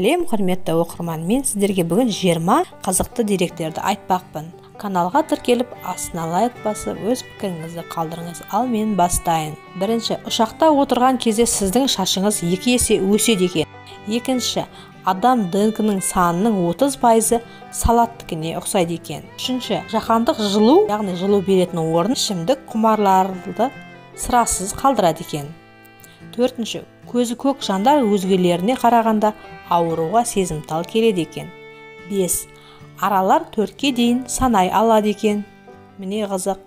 Сәлем, құрметті оқырман, мен сіздерге бүгін 20 қызықты деректерді айтпақпын. Каналға тіркеліп, астына лайк басып, өз пікіріңізді қалдырыңыз. Ал мен бастайын. Бірінші, ұшақта отырған кезде сіздің шашыңыз 2 есе өседі екен. Екінші, адам ДНК-ның санының 30% салаттікіне ұқсайды екен. Үшінші, жаһандық жылу, яғни жылу беретін орын ішімдік құмарларды сырасыз қалдырады екен. Төртінші, көзі көк жандар өзгелеріне қарағанда ауруға сезімтал келеді екен. 5. Аралар 4-ке дейін санай алады екен. Міне қызық.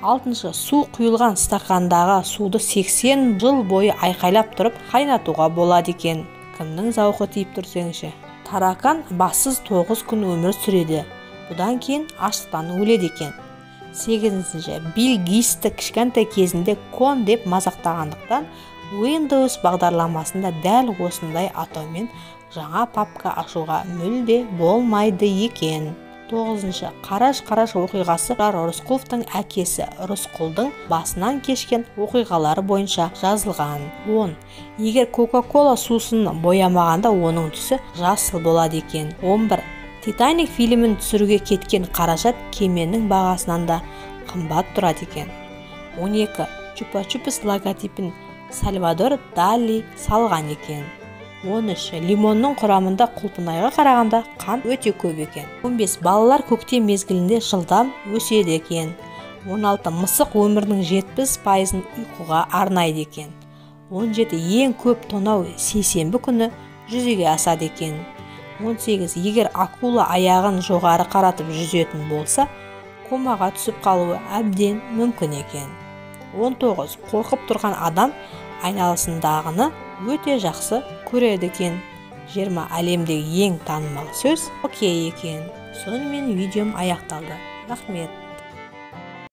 Алтыншы, су құйылған стақандағы суды 80 жыл бойы айқайлап тұрып қайнатуға болады екен. Кімнің зауқы тиіп тұрсеңші. Таракан бассыз 9 күн өмір сүреді. Бұдан кейін аштықтан өледі екен. Сегізінші, Билл Гейтсті кішкентай кезінде кон деп мазақтағандықтан Windows бағдарламасында дәл осындай атаумен жаңа папка ашуға мүлде болмайды екен. Тоғызыншы, Қараш-қараш оқиғасы Рысқұловтың әкесі Рысқұлдың басынан кешкен оқиғалары бойынша жазылған. 10. Егер Кока-Кола сусынын боямағанда оның түсі жасыл болады екен. 11. Титаник фильмін түсіруге кеткен қаражат кеменің бағасынан да қымбат тұрады екен. 12. Чупа-чупс логотипін Сальвадор Дали салған екен. 13. Лимонның құрамында құлпынайға қарағанда қан өте көп екен. 15. Балалар көктем мезгілінде жылдам өседі екен. 16. Мысық өмірінің 70%-ын ұйқыға арнайды екен. 17. Ең көп тонау сейсенбі күні жүзеге асады екен. 18. Егер акула аяғын жоғары қаратып жүзетін болса, комаға түсіп қалуы әбден мүмкін екен. 19. Қорқып тұрған адам айналасындағыны өте жақсы көреді екен. 20. Әлемдегі ең танымал сөз окей екен. Сонымен видеом аяқталды. Рахмет.